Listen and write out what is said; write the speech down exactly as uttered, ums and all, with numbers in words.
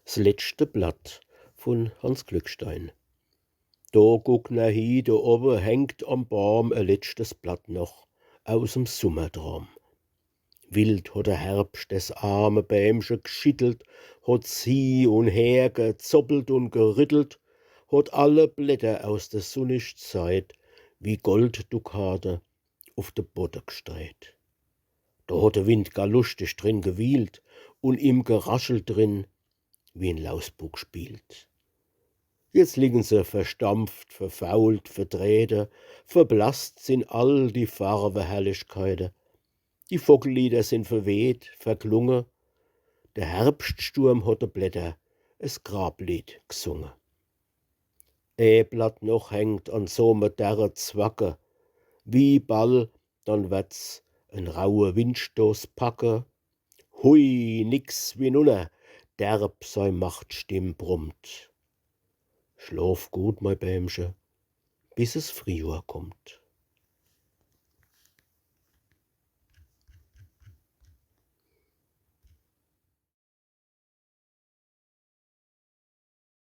S letschte Blatt vun Hanns Glückstein. Do guck na hi, do owwe hängt am Baam e letschtes Blatt noch aus em Summertraam. Wild hot de Herbscht des arme Bämche gschittelt, hot's hi un her gezoppelt un gerittelt, hot alle Blätter aus de sunnischt Seit wie Golddukate uf de Bodde gstreit. Do hot de Wind gar luschtig drin gewiehlt un im geraschelt drin, wie en Lausbub spielt. Jetzt liegen se verstampft, verfault, vertrete, verblasst sin all die Farweherrlichkeite. Die Vogellieder sin verweht, verklunge. De Herbschtsturm hot de Blätter es Grablied gsunge. E Blatt noch hängt an so me derre Zwacke, wie ball dann werd's en raue Windstoß packe. Hui, nix wie nunner, derb sei Machtstimm brummt. Schlof gut, mei Bämche, bis es Friejohr kommt.